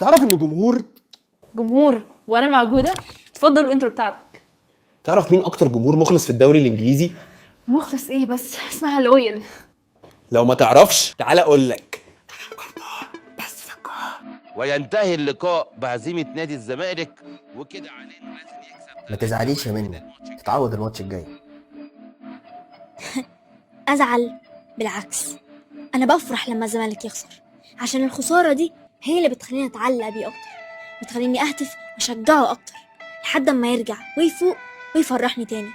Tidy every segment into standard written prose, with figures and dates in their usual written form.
تعرف ان جمهور جمهور وانا موجوده. اتفضل ال intro بتاعتك. تعرف مين اكتر جمهور مخلص في الدوري الانجليزي؟ مخلص ايه بس؟ اسمها loyal. لو ما تعرفش تعالى اقول لك. وينتهي اللقاء بهزيمة نادي الزمالك، وكده علينا لازم يكسب. ما تزعليش يا منى، تتعوض الماتش الجاي. أزعل؟ بالعكس، أنا بفرح لما الزمالك يخسر، عشان الخسارة دي هي اللي بتخليني أتعلق بيه أكتر، بتخليني أهتف وأشجعه أكتر لحد ما يرجع ويفوق ويفرحني تاني.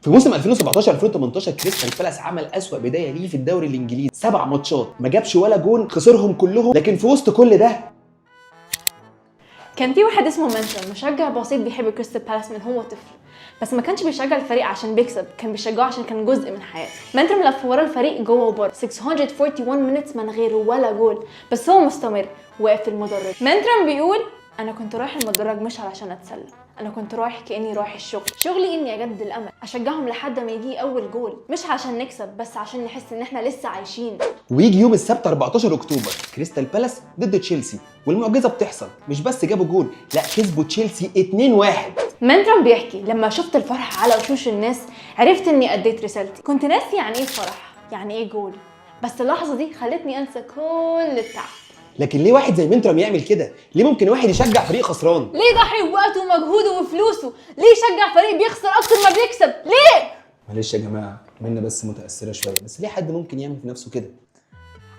في موسم 2017 2018 كريستال بالاس عمل اسوأ بداية ليه في الدوري الانجليزي، 7 ماتشات ما جابش ولا جون، خسرهم كلهم. لكن في وسط كل ده كان في واحد اسمه منترم، مشجع بسيط بيحب كريستال بالاس من هو طفل، بس ما كانش بيشجع الفريق عشان بيكسب، كان بيشجعه عشان كان جزء من حياته. منترم لف ورا الفريق جوه وبره، 641 minutes من غير ولا جول، بس هو مستمر واقف في المدرج. منترم بيقول: انا كنت رايح المدرج مش علشان اتسلى، انا كنت رايح كاني رايح الشغل. شغلي اني اجدد الامل، اشجعهم لحد ما يجي اول جول، مش عشان نكسب، بس عشان نحس ان احنا لسه عايشين. ويجي يوم السبت 14 اكتوبر، كريستال بالاس ضد تشيلسي، والمعجزة بتحصل. مش بس جابوا جول، لا، كسبوا تشيلسي 2-1. منترم بيحكي: لما شفت الفرح على وشوش الناس عرفت اني اديت رسالتي. كنت ناسي يعني ايه فرح، يعني ايه جول، بس اللحظة دي خلتني انسى كل التعب. لكن ليه واحد زي منترم يعمل كده؟ ليه ممكن واحد يشجع فريق خسران؟ ليه يضحي بوقته ومجهوده وفلوسه؟ ليه يشجع فريق بيخسر اكتر ما بيكسب؟ ليه؟ معلش يا جماعه، منا بس متاثرة شويه. بس ليه حد ممكن يعمل في نفسه كده؟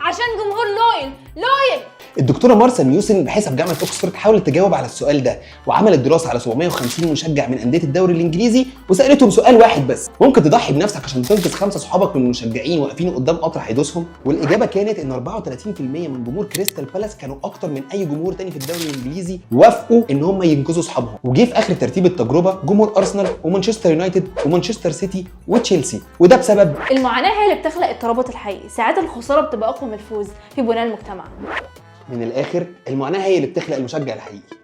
عشان جمهور loyal، loyal. الدكتورة مارسا نيوسن، باحثه في جامعه اوكسفورد، حاولت تجاوب على السؤال ده وعملت دراسة على 750 مشجع من اندية الدوري الانجليزي، وسالتهم سؤال واحد بس: ممكن تضحي بنفسك عشان تنقذ خمسة صحابك من المشجعين واقفين قدام قطر هيدوسهم؟ والاجابة كانت ان 34% من جمهور كريستال بالاس كانوا اكتر من اي جمهور تاني في الدوري الانجليزي وافقوا ان هم ينقذوا اصحابهم. وجه في اخر ترتيب التجربة جمهور ارسنال ومانشستر يونايتد ومانشستر سيتي وتشيلسي، وده بسبب المعاناة هي اللي بتخلق الترابط الحقيقي. ساعات الخسارة بتبقى اقوى من الفوز في بناء المجتمع. من الاخر، المعاناة هي اللي بتخلق المشجع الحقيقي.